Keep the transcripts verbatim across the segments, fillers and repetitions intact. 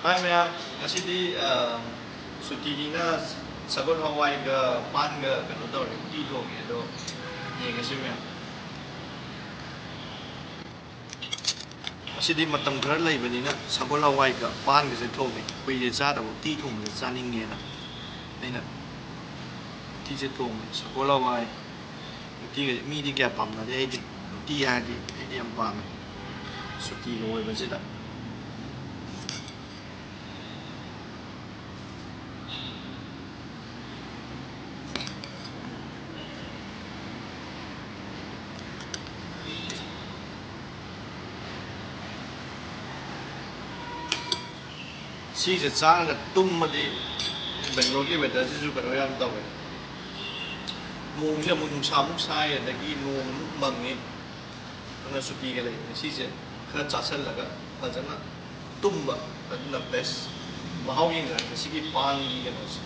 ꯍꯥꯏ ꯃꯌꯥꯝ, ꯉꯁꯤꯗꯤ, ꯑ, ꯁꯨꯇꯤꯅꯤꯅ ꯁꯒꯣꯜ ꯍꯋꯥꯏꯒ ꯄꯥꯟꯒ ꯀꯩꯅꯣ ꯇꯧꯔꯦ, ꯎꯇꯤ ꯊꯣꯡꯉꯦ꯫ ꯑꯗꯣ ꯌꯦꯡꯉꯁꯤ ꯃꯌꯥꯝ꯫ ꯉꯁꯤꯗꯤ ꯃꯇꯝ ꯈꯔ ꯂꯩꯕꯅꯤꯅ ꯁꯒꯣꯜ ꯍꯋꯥꯏꯒ ꯄꯥꯟꯒꯁꯦ ꯊꯣꯡꯉꯦ꯫ ꯀꯨꯏꯔꯦ ꯆꯥꯗꯕ, ꯎꯇꯤ ꯊꯣꯡꯕꯁꯦ ꯆꯥꯅꯤꯡꯉꯦꯅ ꯑꯩꯅ ꯎꯇꯤꯁꯦ ꯊꯣꯡꯉꯦ꯫ ꯁꯒꯣꯜ ꯍꯋꯥꯏ ꯎꯇꯤꯒ ꯃꯤꯗꯤ ꯀꯌꯥ ꯄꯥꯝꯅꯗꯦ, ꯑꯩꯗꯤ ꯎꯇꯤ ꯍꯥꯏꯔꯗꯤ ꯑꯩꯗꯤ ꯌꯥꯝ ꯄꯥꯝꯃꯦ꯫ ꯁꯨꯇꯤꯒ ꯑꯣꯏꯕꯁꯤꯗ꯫ ꯁꯤꯁꯦ ꯆꯥꯔꯒ ꯇꯨꯝꯃꯗꯤ ꯕꯦꯡꯒ꯭ꯂꯣꯔꯒꯤ ꯋꯦꯗꯔꯁꯤꯁꯨ ꯀꯩꯅꯣ ꯌꯥꯝ ꯇꯧꯋꯦ꯫ ꯅꯣꯡꯁꯦ ꯑꯃꯨꯛ ꯅꯨꯡꯁꯥ ꯑꯃꯨꯛ ꯁꯥꯏ, ꯑꯗꯒꯤ ꯅꯣꯡ ꯑꯃꯨꯛ ꯃꯪꯉꯤ꯫ ꯑꯗꯨꯅ ꯁꯨꯇꯤꯒ ꯂꯩꯕꯅꯤ꯫ ꯁꯤꯁꯦ ꯈꯔ ꯆꯥꯁꯜꯂꯒ ꯐꯖꯅ ꯇꯨꯝꯕ, ꯑꯗꯨꯅ ꯕꯦꯁ꯫ ꯃꯍꯥꯎ ꯌꯦꯡꯖꯔꯛꯀꯦ ꯁꯤꯒꯤ ꯄꯥꯟꯒꯤ ꯀꯩꯅꯣꯁꯦ꯫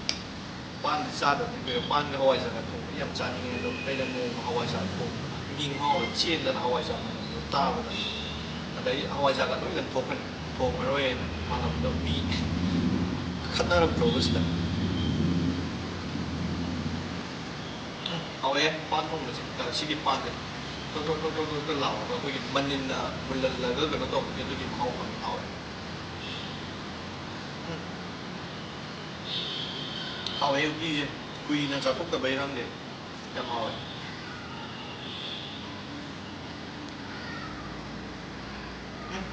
ꯄꯥꯟꯗꯤ ꯆꯥꯗꯕꯗꯤ ꯀꯨꯏꯔꯦ꯫ ꯄꯥꯟꯒ ꯍꯋꯥꯏꯖꯥꯔꯒ ꯊꯣꯡꯕꯗꯤ ꯌꯥꯝ ꯆꯥꯅꯤꯡꯉꯦ꯫ ꯑꯗꯣ ꯑꯩꯅ ꯅꯣꯡꯃ ꯍꯋꯥꯏꯖꯥꯔ ꯊꯣꯡꯕ ꯃꯤ ꯉꯥꯎꯔ ꯆꯦꯟꯗꯅ ꯍꯋꯥꯏꯖꯥꯔ ꯃꯅꯝꯗꯣ ꯇꯥꯕꯗ꯫ ꯑꯗꯩ ꯍꯋꯥꯏꯖꯥꯔꯒ ꯂꯣꯏ ꯂꯪꯊꯣꯛꯈ꯭ꯔꯦ꯫ ꯊꯣꯡꯉꯔꯣꯏꯅ ꯃꯅꯝꯗꯣ ꯃꯤ ꯈꯠꯅꯔꯛꯇ꯭ꯔꯣꯕ ꯁꯤꯗ? ꯍꯥꯎꯋꯦ ꯄꯥꯟ ꯊꯣꯡꯕꯁꯦ꯫ ꯁꯤꯒꯤ ꯄꯥꯟꯁꯦ ꯇꯣꯛ ꯇꯣꯛ ꯇꯣꯛ ꯇꯣꯛ ꯇꯣꯛ ꯇꯣꯛ ꯂꯥꯎꯔꯒ ꯑꯩꯈꯣꯏꯒꯤ ꯃꯅꯤꯟꯅ ꯃꯨꯜꯍꯜꯂꯒ ꯀꯩꯅꯣ ꯇꯧꯕꯒꯤ ꯑꯗꯨꯒꯤ ꯃꯍꯥꯎ ꯐꯪꯉꯦ꯫ ꯍꯥꯎꯋꯦ꯫ ꯎꯝ꯫ ꯍꯥꯎꯋꯦ ꯎꯇꯤꯁꯦ꯫ ꯀꯨꯏꯅ ꯆꯥꯊꯣꯛꯇꯕꯩ ꯈꯪꯗꯦ꯫ ꯌꯥꯝ ꯍꯥꯎꯋꯦ꯫ ꯎꯝ꯫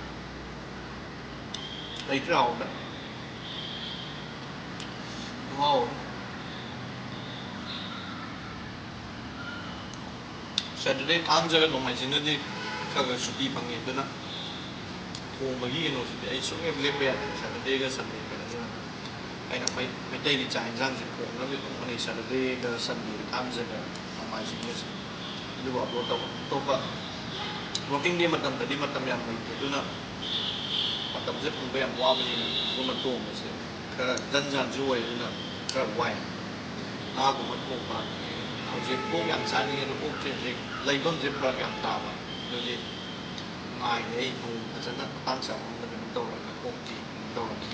ꯂꯩꯇ꯭ꯔꯦ ꯍꯥꯎꯕꯗ꯫ ꯈꯨꯍꯥꯎ ꯑꯃ꯫ Saturday, ꯊꯥꯡꯖꯒ ꯅꯣꯡꯃꯥꯏꯖꯤꯡꯗꯗꯤ ꯈꯔ ꯈꯔ ꯁꯨꯇꯤ ꯐꯪꯉꯦ, ꯑꯗꯨꯅ ꯊꯣꯡꯕꯒꯤ ꯀꯩꯅꯣꯁꯤꯗꯤ ꯑꯩ ꯁꯨꯡꯂꯦꯞ ꯂꯦꯞꯄ ꯌꯥꯗꯦ꯫ Saturdayꯒ Sundayꯒ ꯑꯗꯨꯅ ꯑꯩꯅ ꯃꯩ-, ꯃꯩꯇꯩꯒꯤ ꯆꯥꯛ ꯌꯦꯟꯁꯥꯡꯁꯦ ꯊꯣꯡꯅꯕ ꯑꯗꯨꯝ ꯍꯣꯠꯅꯩ꯫ Saturdayꯒ Sundayꯒ, ꯊꯥꯡꯖꯒ ꯅꯣꯡꯃꯥꯏꯖꯤꯡꯒꯁꯦ꯫ ꯑꯗꯨꯕꯨ upload ꯇꯧꯕ꯫ ꯑꯇꯣꯞꯄ working day ꯃꯇꯝꯗꯗꯤ ꯃꯇꯝ ꯌꯥꯝ ꯂꯩꯇꯦ, ꯑꯗꯨꯅ ꯃꯇꯝꯁꯦ ꯐꯪꯕ ꯌꯥꯝ ꯋꯥꯕꯅꯤꯅ ꯏꯇꯣꯝꯅ ꯊꯣꯡꯕꯁꯦ ꯈꯔ ꯖꯟ ꯖꯥꯟꯁꯨ ꯑꯣꯏ, ꯑꯗꯨꯅ ꯈꯔ ꯋꯥꯏ꯫ ꯉꯥꯒꯨꯝꯕ ꯊꯣꯡꯕ, ꯍꯧꯖꯤꯛ ꯑꯣꯛ ꯌꯥꯝ ꯆꯥꯅꯤꯡꯉꯦ, ꯑꯗꯣ ꯑꯣꯛꯁꯦ ꯍꯧꯖꯤꯛ ꯂꯩꯐꯝꯁꯦ ꯐꯔꯛ ꯌꯥꯝ ꯇꯥꯕ, ꯑꯗꯨꯒꯤ ꯉꯥꯏꯔꯦ꯫ ꯑꯩ ꯅꯣꯡ ꯐꯖꯅ ꯃꯇꯥꯡ ꯆꯥꯕ ꯑꯃꯗ ꯀꯩꯅꯣ ꯇꯧꯔꯒ ꯑꯣꯛꯇꯤ ꯇꯧꯔꯝꯃꯤ꯫